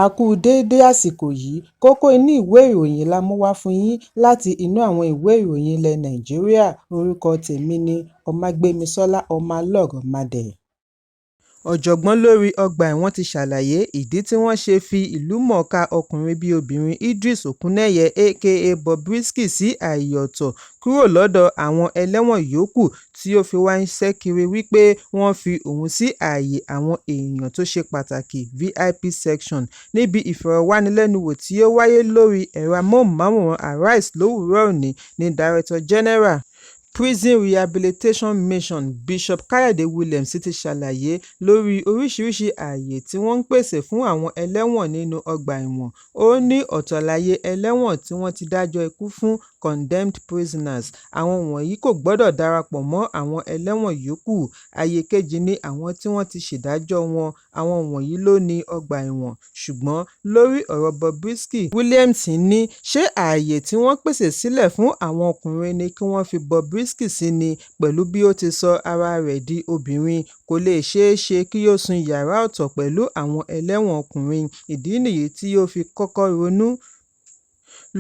A kú déédé àsìkò yìí. Kókó inú ìwé ìròyìn la mú wá fún yín láti inú àwọn ìwé ìròyìn ilẹ̀ Nàìjíríà. Orúkọ tèmi ni Ọmágbémisọ́lá Ọmọlọ́rọ̀mádé. Ọ̀jọ̀gbọ́n lórí ọgbà ẹ̀wọ̀n ti ṣàlàyé ìdí tí wọ́n ṣe fi ìlúmọ̀ọ́ká ọkùnrin-bí-obìnrin Idris Okuneye aka Bobrisky sí ààyè ọ̀tọ̀ kúrò lọ́dọ̀ àwọn ẹlẹ́wọ̀n yòókù tí ó fi wá ń ṣẹ́kiri wípé wọ́n fi òun sí ààyè àwọn èèyàn tó ṣe pàtàkì VIP section. Níbi ìfọ̀rọ̀wánilẹ́nuwò tí ó wáyé lórí ẹ̀rọ amóhùnmáwòrán Arise lówùúrọ̀ òní ní Director General, Prison Rehabilitation Mission, Bishop Kayode Williams ti ṣàlàyé lórí oríṣiríṣi ààyè tí wọ́n ń pèsè fún àwọn ẹlẹ́wọ̀n nínú ọgbà ẹ̀wọ̀n. Ó ní ọ̀tọ̀ láyé ẹlẹ́wọ̀n tí wọ́n ti dájọ́ ikú fún, condemned prisoners, àwọn wọ̀nyí kò gbọ́dọ̀ darapọ̀ mọ́ àwọn ẹlẹ́wọ̀n yòókù. Ààyè kejì ni àwọn tí wọ́n ti ṣèdájọ́ wọn, àwọn wọ̀nyí ló ní ọgbà ẹ̀wọ̀n. Ṣùgbọ́n lórí ọ̀rọ̀ Bobrisky, Williams ní ṣé ààyè tí wọ́n pèsè sílẹ̀ fún àwọn ọkùnrin ni kí wọ́n fi Bobrisky sí ni pẹ̀lú bí ó ti sọ ara rẹ̀ di obìnrin, kò lè ṣeé ṣe kí ó sun yàrá ọ̀tọ̀ pẹ̀lú àwọn ẹlẹ́wọ̀n ọkùnrin. Ìdí nìyí tí ó fi kọ́kọ́ ronú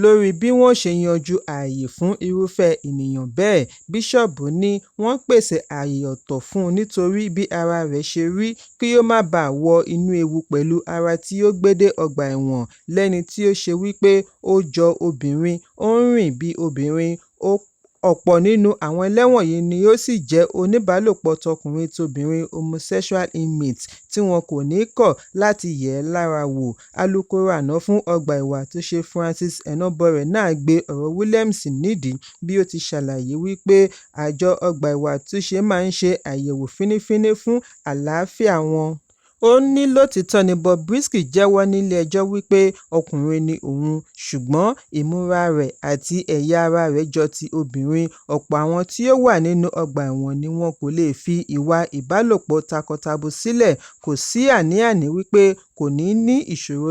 lórí bí wọ́n ṣe yanjú ààyè fún irúfẹ́ ènìyàn bẹ́ẹ̀. Bíṣọ́ọ̀bù ní wọ́n pèsè ààyè ọ̀tọ̀ fún un nítorí bí ara rẹ̀ ṣe rí, kí ó má baà wọ inú ewu pẹ̀lú ara tí ó gbé dé ọgbà ẹ̀wọ̀n lẹ́ni tí ó ṣe wípé ó jọ obìnrin, ó ń rìn bí obìnrin. Ọ̀pọ̀ nínú àwọn ẹlẹ́wọ̀n yìí ni ó sì jẹ́ oníbálòpọ̀ tọkùnrin-tobìnrin homosexual inmates tí wọn kò ní kọ̀ láti yẹ̀ ẹ́ lára wò. Alūkkóró àná fún ọgbà ẹ̀wọ̀n àtúnṣe Francis Enobore náà gbé ọ̀rọ̀ Williams nídìí bí ó ti ṣàlàyé wípé àjọ ọgbà ẹ̀wọ̀n àtúnṣe máa ń ṣe àyẹ̀wò fínífíní fún àlàáfíà wọn. Ó ní lótìítọ́ ni Bobrisky jẹ́wọ́ nílé-ẹjọ́ wípé ọkùnrin ni òun, ṣùgbọ́n ìmúra rẹ̀ àti ẹ̀yà ara rẹ̀ jọ ti obìnrin. Ọ̀pọ̀ àwọn tí ó wà nínú ọgbà ẹ̀wọ̀n ni wọn kò lè fi ìwà ìbálòpọ̀ takọtabo sílẹ̀. Kò sí àní-àní wípé kò ní ní ìṣòro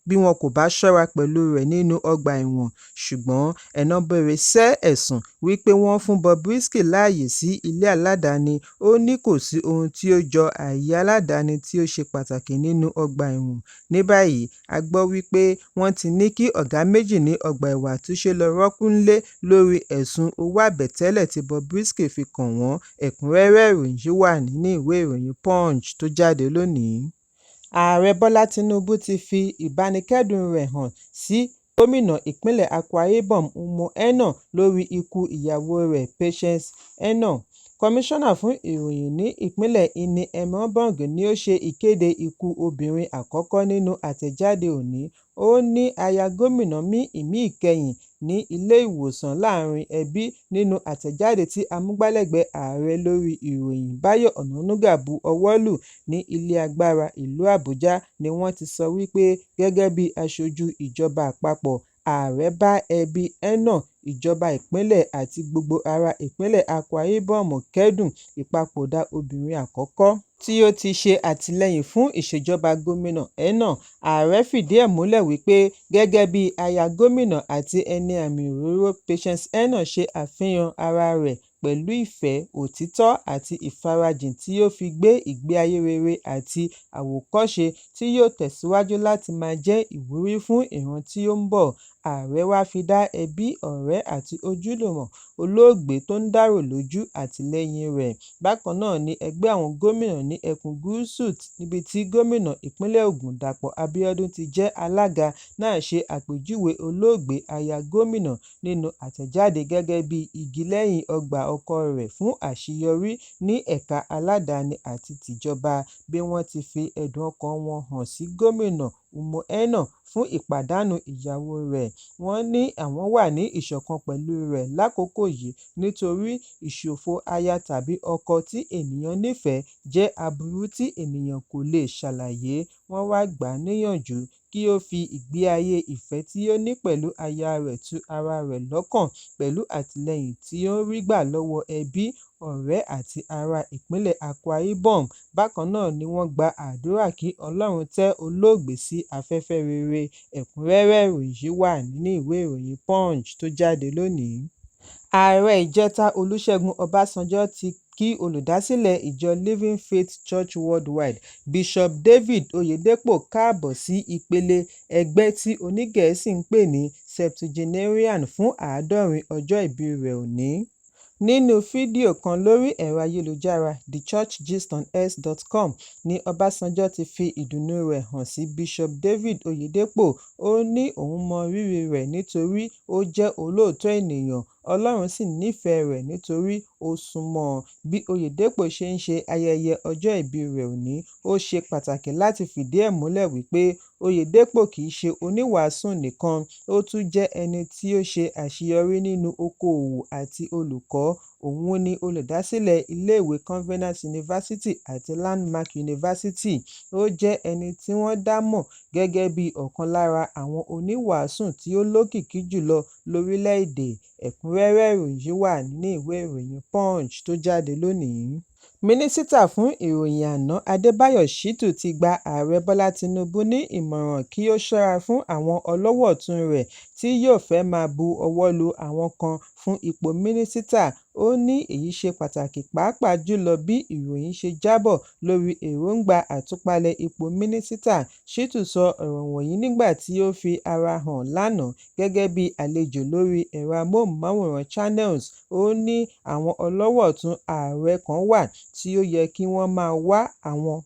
bí wọn kò bá ṣọ́ra pẹ̀lú rẹ̀ nínú ọgbà ẹ̀wọ̀n. Ṣùgbọ́n Enobore sẹ́ ẹ̀sùn wípé wọ́n fún Bobrisky láàyè sí ilé aládàáni. Ó ní kò sí ohun tí ó jọ ààyè aládàáni tí ó ṣe pàtàkì nínú ọgbà ẹ̀wọ̀n. Ní báyìí, a gbọ́ wípé wọ́n ti ní kí ọ̀gá méjì ní ọgbà ẹ̀wọ̀n àtúnṣe lọ rọ́ọ̀kùn nílé lórí ẹ̀sùn owó àbẹ̀tẹ́lẹ̀ tí Bobrisky fi kàn wọ́n. Ẹ̀kúnrẹ́rẹ́ ìròyìn yìí wà nínú ìwé ìròyìn Punch tó jáde lónìí. Ààrẹ Bọ́lá Tinubu ti fi ìbánikẹ́dùn rẹ̀ hàn sí gómìnà ìpínlẹ̀ Akwa Ibom Umo Eno lórí ikú ìyàwó rẹ̀ Patience Eno. Kọmíṣánná fún ìròyìn ní ìpínlẹ̀ Ini Emobong ni ó ṣe ìkéde ikú obìnrin àkọ́kọ́ nínú àtẹ̀jáde òní. Ó ní aya gómìnà mí ìmí ìkẹyìn ní ilé-ìwòsàn láàrin ẹbí. Nínú àtẹ̀jáde tí amúgbálẹ́gbẹ̀ẹ́ ààrẹ lórí ìròyìn Báyọ̀ Ọ̀nànúgà bu ọwọ́ lù ní ilé agbára ìlú Àbújá ni wọ́n ti sọ wípé gẹ́gẹ́ bí aṣojú ìjọba àpapọ̀, ààrẹ bá ẹbí Eno, ìjọba ìpínlẹ̀ àti gbogbo ará ìpínlẹ̀ Akwa Ibom kẹ́dùn ìpapòdà obìnrin àkọ́kọ́ tí ó ti ṣe àtìlẹ́yìn fún ìṣèjọba gómìnà Eno. Ààrẹ fìdí ẹ̀ múlẹ̀ wípé gẹ́gẹ́ bí aya gómìnà àti ẹni àmì òróró, Patience Eno ṣe àfihàn ara rẹ̀ pẹ̀lú ìfẹ́, òtítọ́ àti ìfarajìn tí ó fi gbé ìgbé ayé rere àti àwòkọ́ṣe tí yóò tẹ̀síwájú láti máa jẹ́ ìwúrí fún ìran tí ó ń bọ̀. Ààrẹ wá fi dá ẹbí, ọ̀rẹ́ àti ojúlùmọ̀ olóògbé tó ń dárò lójú àtìlẹ́yìn rẹ̀. Bákan náà ni ẹgbẹ́ àwọn gómìnà ní ẹkùn gúúsù níbi tí gómìnà ìpínlẹ̀ Ògùn Dàpọ̀ Abíọ́dún ti jẹ́ alága náà ṣe àpèjúwe olóògbé aya gómìnà nínú àtẹ̀jáde gẹ́gẹ́ bí igi lẹ́yìn ọgbà ọkọ rẹ̀ fún àṣeyọrí ní ẹ̀ka aládàáni àti tìjọba. Bí wọ́n ti fi ẹ̀dùn ọkàn wọn hàn sí gómìnà Umo Eno fún ìpàdánù ìyàwó rẹ̀, wọ́n ní àwọn wà ní ìṣọ̀kan pẹ̀lú rẹ̀ lákòókò yìí nítorí ìṣòfò aya tàbí ọkọ tí ènìyàn nífẹ̀ẹ́ jẹ́ aburú tí ènìyàn kò lè ṣàlàyé. Wọ́n wá gbà á níyànjú kí ó fi ìgbé ayé ìfẹ́ tí ó ní pẹ̀lú aya rẹ̀ tu ara rẹ̀ lọ́kàn pẹ̀lú àtìlẹ́yìn tí ó ń rí gbà lọ́wọ́ ẹbí, ọ̀rẹ́ àti ará ìpínlẹ̀ Akwa Ibom. Bákan náà ni wọ́n gba àdúrà kí Ọlọ́run tẹ́ olóògbé sí afẹ́fẹ́ rere. Ẹ̀kúnrẹ́rẹ́ ìròyìn yìí wà nínú ìwé ìròyìn Punch tó jáde lónìí. Ààrẹ ìjẹta Olúṣẹ́gun Ọbásanjọ́ ti kí olùdásílẹ̀ ìjọ Living Faith Church Worldwide, Bishop David Oyedepo káàbọ̀ sí ìpele ẹgbẹ́ tí onígẹ̀ẹ́sì ń pè ní septuagenarian fún 70 ọjọ́ ìbí rẹ̀ òní. Nínú fídíò kan lórí ẹ̀rọ ayélujára TheChurchGistOnX.com ní Ọbásanjọ́ ti fi ìdùnnú rẹ̀ hàn sí Bishop David Oyedepo. Ó ní òun mọ rírì rẹ̀ nítorí ó jẹ́ olóòótọ́ ènìyàn, Ọlọ́run sì nífẹ̀ẹ́ rẹ̀ nítorí ó súnmọ́ ọn. Bí Oyedepo ṣe ń ṣe ayẹyẹ ọjọ́ ìbí rẹ̀ òní, ó ṣe pàtàkì láti fìdí ẹ̀ múlẹ̀ wípé Oyedepo kìí ṣe oníwàásù nìkan, ó tún jẹ́ ẹni tí ó ṣe àṣeyọrí nínú okoòwò àti olùkọ́. Òun ni olùdásílẹ̀ iléèwé Covenant University àti Landmark University. Ó jẹ́ ẹni tí wọ́n dá mọ̀ gẹ́gẹ́ bí ọ̀kan lára àwọn oníwàásù tí ó lókìkí jùlọ lórílẹ̀-èdè. Ẹ̀kúnrẹ́rẹ́ ìròyìn yìí wà nínú ìwé ìròyìn Punch tó jáde lónìí. Mínísítà fún Ìròyìn àná Adébáyọ̀ Shittu ti gba Ààrẹ Bọ́lá Tinubu ní ìmọ̀ràn kí ó ṣọ́ra fún àwọn ọlọ́wọ́ ọ̀tún rẹ̀ tí yóò fẹ́ máa bu ọwọ́ lu àwọn kan fún ipò mínísítà. Ó ní èyí ṣe pàtàkì pàápàá jùlọ bí ìròyìn ṣe jábọ̀ lórí èròńgbà àtúpalẹ̀ ipò mínísítà. Shittu sọ ọ̀rọ̀ wọ̀nyí nígbà tí ó fi ara hàn lánàá gẹ́gẹ́ bí àlejò lórí ẹ̀rọ amóhùnmáwòrán Channels. Ó ní àwọn ọlọ́wọ́ ọ̀tún ààrẹ kan wà tí ó yẹ kí wọ́n máa wá àwọn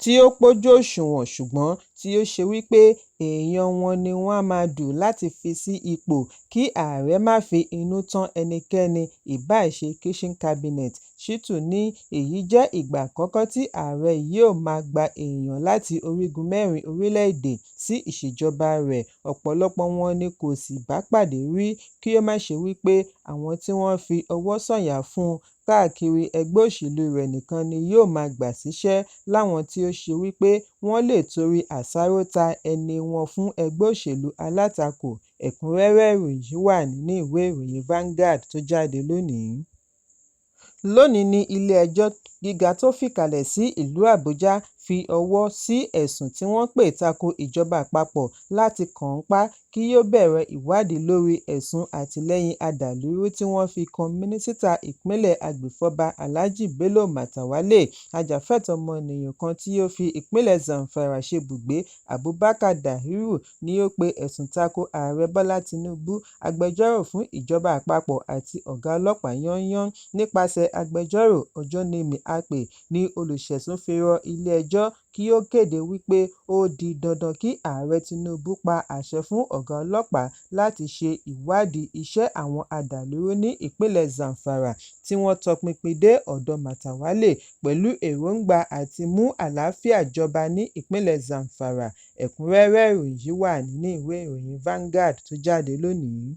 tí ó pójú òṣùwọ̀n ṣùgbọ́n tí ó ṣe wípé èèyàn wọn ni wọ́n á máa dù láti fi sí ipò, kí ààrẹ má fi inú tán ẹnikẹ́ni ìbáà ṣe kitchen cabinet. Shittu ní èyí jẹ́ ìgbà àkọ́kọ́ tí ààrẹ yóò máa gba èèyàn láti orígun mẹ́rin orílẹ̀-èdè sí ìṣèjọba rẹ̀, ọ̀pọ̀lọpọ̀ wọn ni kò sì bá pàdé rí, kí ó má ṣe wípé àwọn tí wọ́n fi ọwọ́ sọ̀yà fún un káàkiri ẹgbẹ́ òṣèlú rẹ̀ nìkan ni yóò máa gbà síṣẹ́, láwọn tí ó ṣe wípé wọ́n lè torí àsáró ta ẹni wọn fún ẹgbẹ́ òṣèlú alátakò. Ẹ̀kúnrẹ́rẹ́ ìròyìn yìí wà nínú ìwé ìròyìn Vanguard tó jáde lónìí. Lónìí ní ilé-ẹjọ́ gíga tó fìkàlẹ̀ sí ìlú Àbújá fi ọwọ́ sí ẹ̀sùn tí wọ́n pè tako ìjọba àpapọ̀ láti kànńpá kí ó bẹ̀rẹ̀ ìwádìí lórí ẹ̀sùn àtìlẹ́yìn adàlúrú tí wọ́n fi kan mínísítà ìpínlẹ̀ agbèfọ́ba Alhaji Bello Matawalle. Ajàfẹ́tọ̀ọ́ ọmọnìyàn kan tí ó fi ìpínlẹ̀ Zamfara ṣebùgbé, Abubakar Dahiru, ni ó pe ẹ̀sùn tako Ààrẹ Bọ́lá Tinubu, agbẹjọ́rò fún ìjọba àpapọ̀ àti ọ̀gá ọlọ́pàá yányán. Nípasẹ̀ agbẹjọ́rò Ọ̀jọ́nẹ́mì Àpè ní olùṣẹ̀sùn fi rọ ilé-ẹjọ́ kí ó kéde wípé ó di dandan kí Ààrẹ Tinubu pa àṣẹ fún ọ̀gá ọlọ́pàá láti ṣe ìwádìí iṣẹ́ àwọn adàlúrú ní ìpínlẹ̀ Zamfara tí wọ́n tọpinpin dé ọ̀dọ̀ Matawalle pẹ̀lú èròńgbà àti mú àlàáfíà jọba ní ìpínlẹ̀ Zamfara. Ẹ̀kúnrẹ́rẹ́ ìròyìn yìí wà nínú ìwé ìròyìn Vanguard tó jáde lónìí.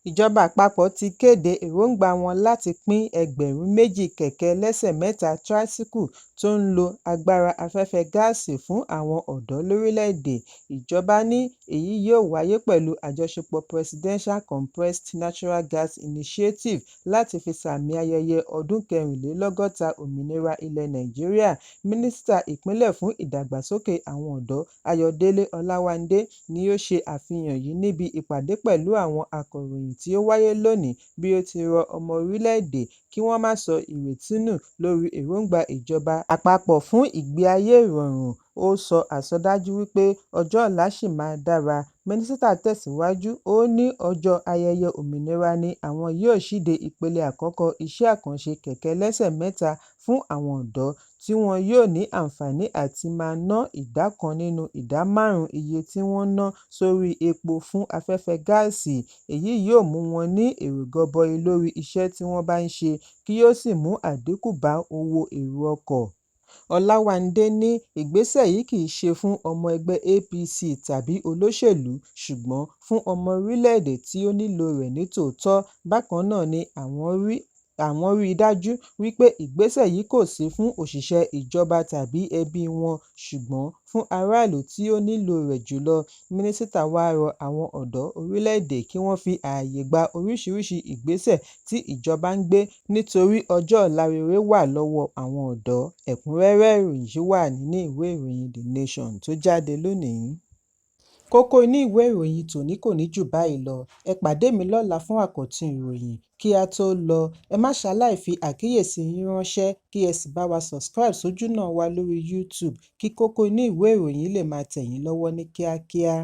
Ìjọba àpapọ̀ ti kéde èròńgbà wọn láti pín 2,000 kẹ̀kẹ́ ẹlẹ́sẹ̀ mẹ́ta tricycle tó ń lo agbára afẹ́fẹ́ gáàsì fún àwọn ọ̀dọ́ lórílẹ̀-èdè. Ìjọba ní èyí yóò wáyé pẹ̀lú àjọṣepọ̀ Presidential Compressed Natural Gas Initiative láti fi sààmì ayẹyẹ ọdún 64 òmìnira ilẹ̀ Nàìjíríà. Mínísítà ìpínlẹ̀ fún ìdàgbàsókè àwọn ọ̀dọ́, Ayọ̀délé Ọláwándé ni ó ṣe àfihàn yìí níbi ìpàdé pẹ̀lú àwọn akọ̀ròyìn tí ó wáyé lónìí bí ó ti rọ ọmọ orílẹ̀-èdè kí wọ́n má sọ ìrètí nù lórí èròńgbà ìjọba àpapọ̀ fún ìgbé ayé ìrọ̀rùn. Ó sọ àsọdájú wípé ọjọ́ ọ̀la ṣì máa dára. Mínísítà tẹ̀síwájú, ó ní ọjọ́ ayẹyẹ òmìnira ni àwọn yóò ṣíde ìpele àkọ́kọ́ iṣẹ́ àkànṣe kẹ̀kẹ́ ẹlẹ́sẹ̀ mẹ́ta fún àwọn ọ̀dọ́, tí wọn yóò ní àǹfààní àti máa ná ìdá kan nínú ìdá márùn-ún iye tí wọ́n ń ná sórí epo fún afẹ́fẹ́ gáàsì. Èyí yóò mú wọn ní èrè gọbọi lórí iṣẹ́ tí wọ́n bá ń ṣe kí ó sì mú àdínkù bá owó èrò ọkọ̀. Ọláwándé ní ìgbésẹ̀ yìí kì í ṣe fún ọmọ ẹgbẹ́ APC tàbí olóṣèlú, ṣùgbọ́n fún ọmọ orílẹ̀-èdè tí ó nílòo rẹ̀ ní tòótọ́. Bákan náà ni àwọn rí i dájú wípé ìgbésẹ̀ yìí kò sí fún òṣìṣẹ́ ìjọba tàbí ẹbí wọn ṣùgbọ́n fún aráàlú tí ó nílòo rẹ̀ jùlọ. Mínísítà wá rọ àwọn ọ̀dọ́ orílẹ̀-èdè kí wọ́n fi ààyè gba oríṣiríṣi ìgbésẹ̀ tí ìjọba ń gbé nítorí ọjọ́ ọ̀la rere wà lọ́wọ́ àwọn ọ̀dọ́. Ẹ̀kúnrẹ́rẹ́ ìròyìn yìí wà nínú ìwé ìròyìn The Nation tó jáde lónìí. Kókó inú ìwé ìròyìn tòní kò ní jù báyìí lọ. Ẹ pàdé mi lọ́la fún àkọ́tún ìròyìn. Kí a tó lọ, ẹ má ṣaláì fi àkíyèsí yín ránṣẹ́ kí ẹ sì bá wa subscribe sójúnà wa lórí YouTube kí kókó inú ìwé ìròyìn lè máa tẹ̀ yín lọ́wọ́ ní kíákíá.